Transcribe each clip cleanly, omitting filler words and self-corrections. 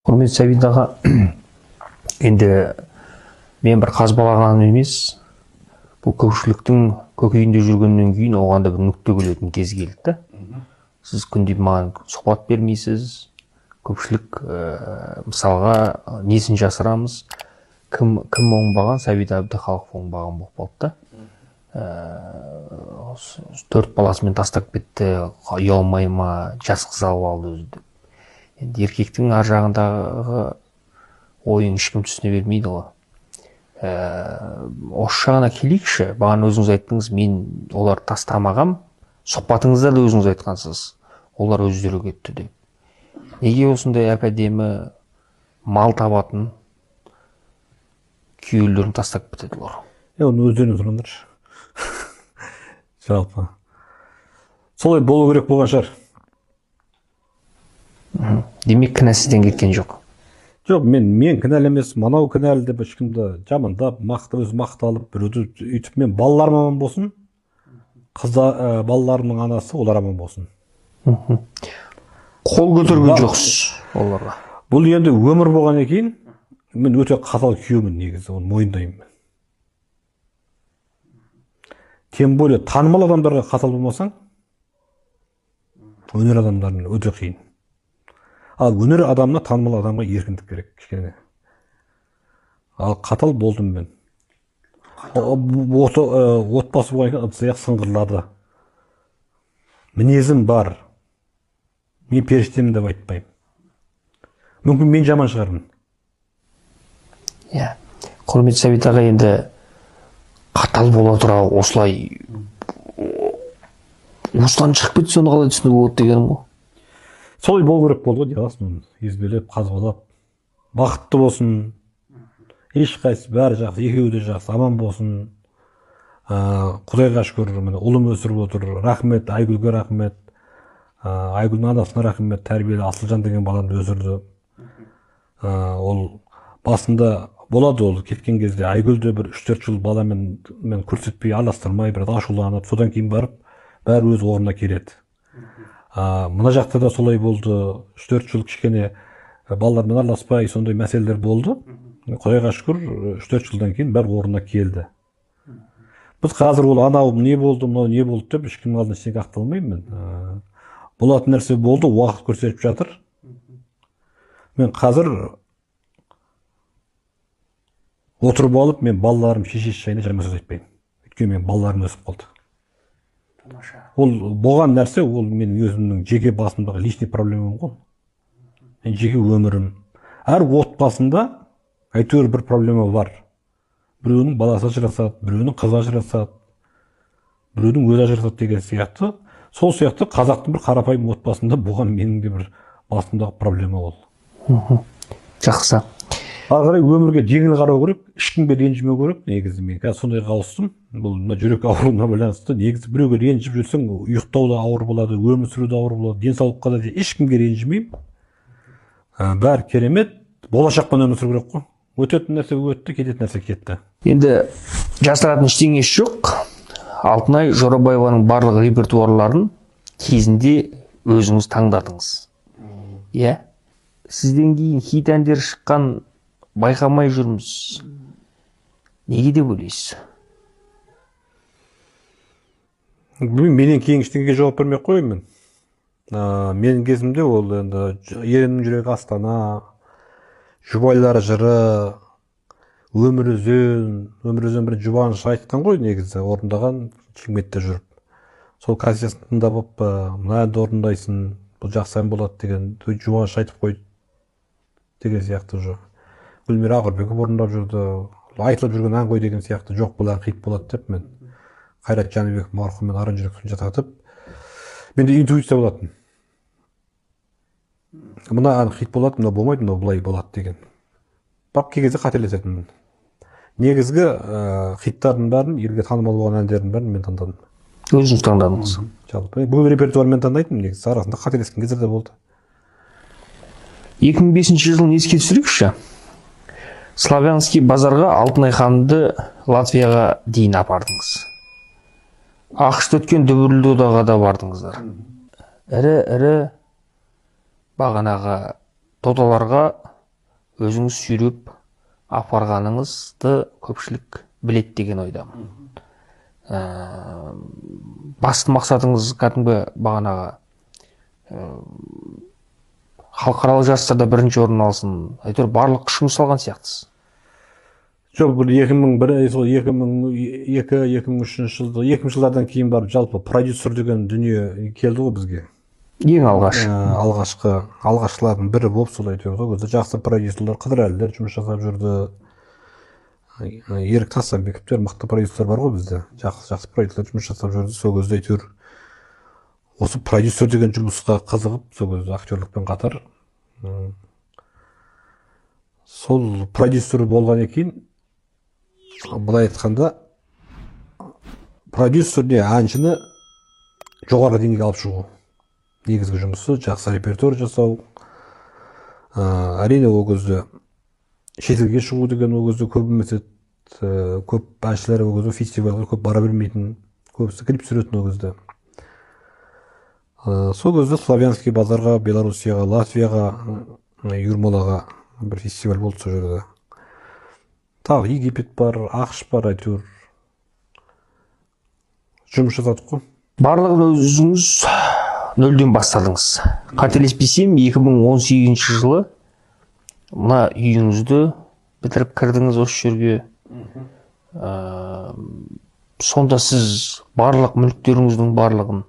Құрметті Сәбит аға, енді мен бір қазбалаған емес, бұл көпшіліктің көкейінде жүргеннен кейін оған да бір нүкте келетін кез келді да. Сіз күнде маған сұхбат бермейсіз, көпшілік мысалға несін жасырамыз, кім оңбаған, Сәбит Әбдіхалықов оңбаған болып қалды да. 4 баласымен тастап кетті, ұялмай ма, жас қыз алып алды өзі деп. Енді еркектің ар жағындағы ойын ешкім түсіне бермейді ғой. Осы жағына келейікші. Бағана өзіңіз айттыңыз, мен олар тастамағам, сұхбатыңызда да өзіңіз айтқансыз, олар өздері кетті деп. Неге осындай әп-әдемі мал табатын күйеулерін тастап кетеді олар? Оны өздерінен сұраңдаршы. Жалпы солай болу керек болған шығар. Демек кінә сізден кеткен жоқ. Жоқ, мен кінәлі емес, мынау кінәлі деп ешкімді жамандап, мақтап, өзі мақталып, біреуді өйтіп, мен балаларым аман болсын, балаларымның анасы, олар аман болсын. Қол көтерген жоқсыз оларға. Бұл енді өмір болғаннан кейін мен өте қатал күйеумін негізі, оны мойындаймын. Тем более танымал адамдарға қатал болмасаң, өнер адамдарына өте қиын. Ал өнер адамына, танымал адамға еркіндік керек кішкене. Ал қатал болдым мен. Отбасы болғаннан кейін ыдыс аяқ сыңғырлады. Мінезім бар. Мен періштемін деп айтпаймын. Мүмкін мен жаман шығармын. Иә. Құрметті Сәбит аға, енді қатал бола тұра осылай осыдан шығып кетсе, оны қалай түсінуге болады дегенім ғой. Солай болу керек болды ғой, дей аласың оны. Езбелеп, қазбалап, бақытты болсын, ешқайсысы бәрі жақсы, екеуі де жақсы, аман болсын. Құдайға шүкір, міне ұлым өсіріп отыр. Рахмет, Айгүлге рахмет. Айгүлдің анасына рахмет, тәрбиелі Асылжан деген баламды өсірді. Ол басында болады, ол кеткен кезде Айгүл де бір 3-4 жыл баламен мен көрсетпей, араластырмай, біраз ашуланып, содан кейін барып бәрі өз орнына келеді. Мына жақта да солай болды, 3-4 жыл кішкене балалармен араласпай, сондай мәселелер болды. Құдайға шүкір, 3-4 жылдан кейін бәрі орнына келді. Біз қазір ол анау не болды, мынау не болды деп ешкімнің алдында ештеңе ақталмаймын мен. Болатын нәрсе болды, уақыт көрсетіп жатыр. Мен қазір отырып алып, мен балаларым шешесі жайында жаман сөз айтпаймын. Өйткені мен балаларым өсіп қалды. Тамаша. Ол болған нәрсе, ол мен өзімнің жеке басымдағы личный проблемам ғой. Мен жеке өмірім. Әр отбасында әйтеуір бір проблема бар. Біреуінің баласы ажырасады, біреуінің қызы ажырасады, біреудің өзі ажырасады деген сияқты. Сол сияқты қазақтың бір қарапайым отбасында болған менің де бір басымдағы проблема ол. Жақсы. Ары қарай өмірге жеңіл қарау керек, ешкімге ренжімеу керек. Негізі мен қазір сондайға ауыстым. Бұл мына жүрек ауруына байланысты. Негізі біреуге ренжіп жүрсең, ұйықтау да ауыр болады, өмір сүру де ауыр болады, денсаулыққа да ешкімге ренжімеймін. Бәрі керемет. Болашақпен өмір сүру керек қой. Өтетін нәрсе өтті, кететін нәрсе кетті. Енді жасыратын ештеңесі жоқ. Алтынай Жорабаеваның барлық репертуарларын кезінде өзіңіз таңдадыңыз. Иә? Сізден кейін хит әндер шыққан байқамай жүрміз. Неге деп ойлайсыз? Білмеймін, менен кейін ештеңеге жауап бермей ақ қояйын мен. Менің кезімде ол енді Ерімнің жүрегі Астана, Жұбайлар жыры, Өмір өзен, Өмір өзен бір жұбаныш айтқан ғой негізі, орындаған Шымкентте жүріп. Сол кассетасын тыңдап алып, мына әнді орындайсың, бұл жақсы ән болады деген жұбаныш айтып қойды деген сияқты уже. Гүлмира Ақырбеков орындап жүрді, айтылып жүрген ән ғой деген сияқты, жоқ бұл ән хит болады деп мен Қайрат Жәнібеков марқұммен аранжировкасын жасатып, менде интуиция болатын. Мына ән хит болады, мына болмайды, мына былай болады деген. Бірақ кей кезде қателесетінмін. Негізгі хиттардың бәрін, елге танымал болған әндердің бәрін мен таңдадым. Өзіңіз таңдадыңыз? Жалпы, бұл репертуар мен таңдайтынмын негізі, арасында қателескен кездер де болды. 2005 жылын еске түсірейікші. Славянский базарға Алтынай ханымды Латвияға дейін апардыңыз. АҚШ-та өткен дүбірлі додаға да бардыңыздар. Ірі-ірі бағанағы додаларға Өзіңіз сүйреп апарғаныңызды көпшілік біледі деген ойдамын. Басты мақсатыңыз кәдімгі бағанағы халықаралық жарыстарда бірінші орын алсын, әйтеуір барлық күшіңізді салған сияқтысыз. Жоқ, бір 2001, сол 2002, 2003 жылды, 2000 жылдардан кейін барып жалпы продюсер деген дүние келді ғой бізге. Ең алғаш. Алғашқылардың бірі болып сол әйтеуір. Сол кезде жақсы продюсерлер, Қыдырәлілер жұмыс жасап жүрді. Ерік Тастанбековтер, мықты продюсерлер бар ғой бізде. Жақсы продюсерлер жұмыс жасап жүрді. Сол кезде әйтеуір осы продюсер деген жұмысқа қызығып, сол кезде актерлікпен қатар сол продюсер болғаннан кейін, былай айтқанда, продюсер не әншіні жоғарғы деңгейге алып шығу. Негізгі жұмысы жақсы репертуар жасау. Әрине, ол кезде шетелге шығу деген ол кезде көп емес еді. Көп әншілер ол кезде фестивальға көп бара бермейтін, көбісі клип түсіретін ол кезде. Сол кезде Славянский базарға, Белоруссияға, Латвияға, Юрмалаға бір фестиваль болды сол жерде. Тағы Египет бар, АҚШ бар, әйтеуір жұмыс жасадық қой. Барлығын өзіңіз нөлден бастадыңыз. Қателеспесем, 2018 жылы мына үйіңізді бітіріп кірдіңіз осы жерге. Сонда сіз барлық мүліктеріңіздің барлығын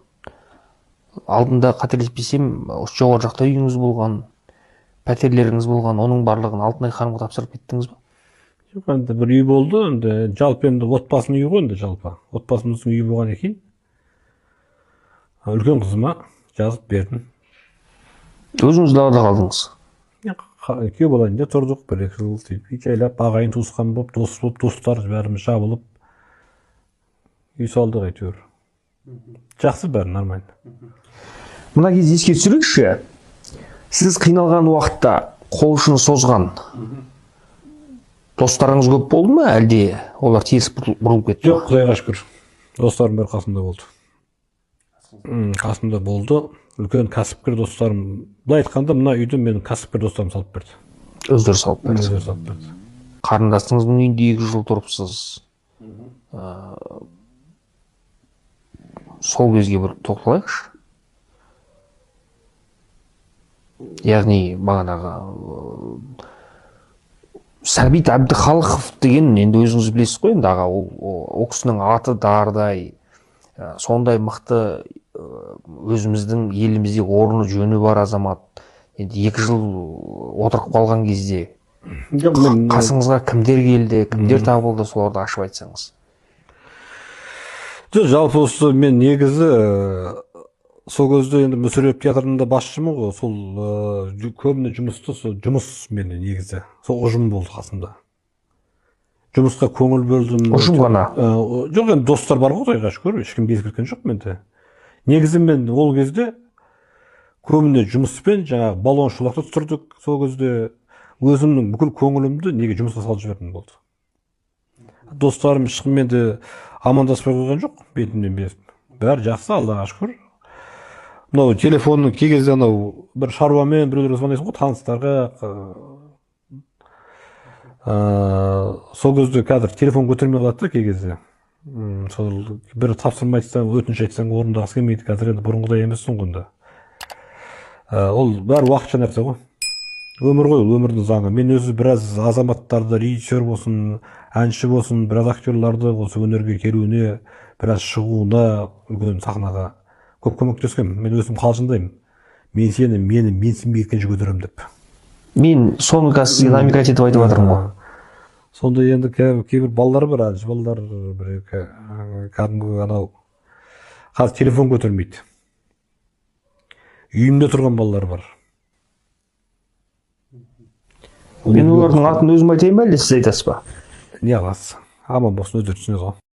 алдында, қателеспесем, осы жоғары жақта үйіңіз болған, пәтерлеріңіз болған, оның барлығын Алтынай ханымға тапсырып кеттіңіз ба? Жоқ, енді бір үй болды, енді жалпы енді отбасының үйі ғой енді жалпы. Отбасымыздың үйі болғаннан кейін үлкен қызыма жазып бердім. Өзіңіз далада қалдыңыз? Күйеу бала үйінде тұрдық, 1-2 жыл сөйтіп үй жайлап, ағайын туысқан болып, дос болып, достар бәріміз жабылып үй салдық әйтеуір. Жақсы, бәрі нормально. Мына кезде еске түсірейікші, сіз қиналған уақытта қол ұшын созған достарыңыз көп болды ма, әлде олар теріс бұрылып кетті? Жоқ, Құдайға шүкір, достарым бәрі қасымда болды. Қасымда болды. Үлкен кәсіпкер достарым, былай айтқанда, мына үйді менің кәсіпкер достарым салып берді. Өздері салып берді. Өздері салып берді. Қарындасыңыздың үйінде 2 жыл тұрыпсыз. Сол кезге бір тоқталайықшы. Яғни бағанағы Сәбит Әбдіхалықов деген, енді өзіңіз білесіз ғой енді аға, ол кісінің аты дардай, сондай мықты, өзіміздің елімізде орны жөні бар азамат. Енді 2 жыл отырып қалған кезде қасыңызға кімдер келді, кімдер табылды, соларды ашып айтсаңыз. Жоқ, жалпы осы мен негізі сол кезде енді Мүсірепов театрында басшымын ғой, сол көбіне жұмысты, сол жұмыс мені негізі, сол ұжым болды қасымда. Жұмысқа көңіл бөлдім. Ұжым ғана? Жоқ, енді достар бар ғой, Құдайға шүкір, ешкім безіп кеткен жоқ менде. Негізі мен ол кезде көбіне жұмыспен жаңағы баллон шулақты түсірдік, сол кезде өзімнің бүкіл көңілімді неге жұмысқа салып жібердім болды. Достарым ешкіммен де амандаспай қойған жоқ, бетімнен безіп. Бәрі жақсы, Аллаға шүкір. Мынау телефонның кей кезде анау бір шаруамен біреулерге звондайсың ғой, таныстарға. Сол кезде қазір телефон көтермей қалады да кей кезде. Сол бір тапсырма айтсаң, өтініш айтсаң, орындағысы келмейді. Қазір енді бұрынғыдай емессің ғой енді. Ол бәрі уақытша нәрсе ғой. Өмір ғой, ол өмірдің заңы. Мен өзі біраз азаматтарды, режиссер болсын, әнші болсын, біраз актерларды осы өнерге келуіне, біраз шығуына, үлкен сахнаға көп көмектескенмін. Мен өзім қалжыңдаймын. Мен сені, мені менсінбей кеткенше көтеремін деп. Мен соны қазір сізге намекать етіп айтып жатырмын ғой. Сонда енді кейбір балалар бар, әнші балалар, бір екі кәдімгі анау қазір телефон көтермейді. Үйімде тұрған балалар бар. Мен олардың атын өзім айтайын ба, әлде сіз айтасыз ба? Не қыласыз? Аман болсын, өздері түсінеді ғой.